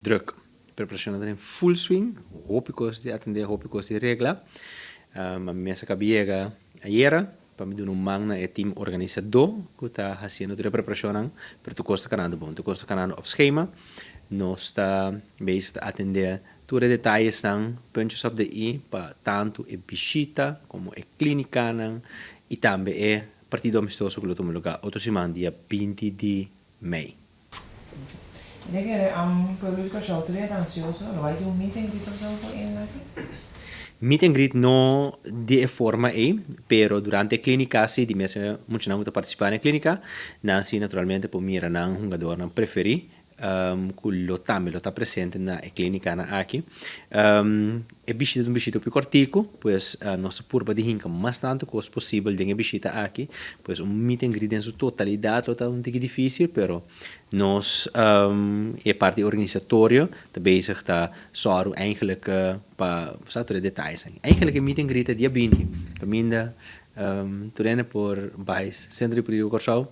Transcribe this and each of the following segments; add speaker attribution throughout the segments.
Speaker 1: Druk. Preparashonnan ta den full swing, hopi kos di atendé, hopi kos di regla. Mi mes a kaba yega ayera pa mi duna un man na e team organisadó ku ta hasiendo tur e preparashonnan, pero tur kos ta kanando bon, tur kos ta kanando op schema. Nos ta bezig ta atendé tur e detayesnan, puntjes op de i, pa tantu e bishita komo e klínikanan i tambe e partido amistoso ku lo tuma lugá otro siman dia 20 di mei.
Speaker 2: Mi ta kere am pueblo di Kòrsou tur e ta ansioso, lo bai tin un meet and greet òf so ku e aki?
Speaker 1: Meet and greet no di e forma ei, pero durante e klínika si di mes e muchanan ku ta partisipá na e klínika, nan si naturalmente por mira nan hungadornan preferí ku lo tambe lo ta presente na e klínikanan aki. E bishita ta un bishita hopi kòrtiku, pues nos ta purba di hinka mas tantu kos posibel den e bishita aki. Pues un meet and greet den su totalidat lo ta un tiki difísil, pero nos e parti organisatorio ta bezig ta sòru eigenlijk pa sa tur e detayesnan. Eigenlijk e meet and greet ta dia 20, kaminda tur hende por bai Sentro Deportivo Kòrsou,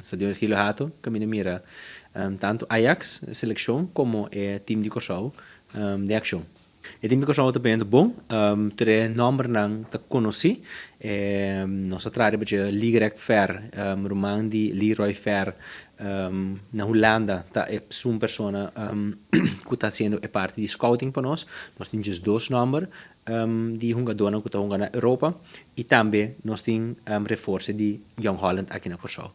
Speaker 1: Stadion Virgilio Hato, kaminda mira tantu Ajax selekshon komo e team di Kòrsou den akshon. E team di Kòrsou ta poniendo bon, tur e nòmbernan ta konosí. Nos a traha riba dje Ligrek Fer, ruman di Leroy Fer na Hulanda ta esun persona ku ta hasiendo e parti di scouting pa nos. Nos tin 12 nòmber di hungadónan ku ta hunga na Europa i tambe nos tin reforse di Jong Holland aki na Kòrsou.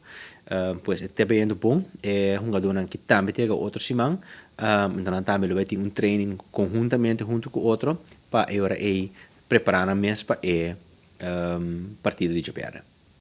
Speaker 1: Pues e ta bayendo bon, e hungadónan ki tambe ta yega otro siman, enton nan tambe lo bai tin un training konhuntamente huntu ku otro pa e ora ei prepará nan mes pa e partido di djabièrnè.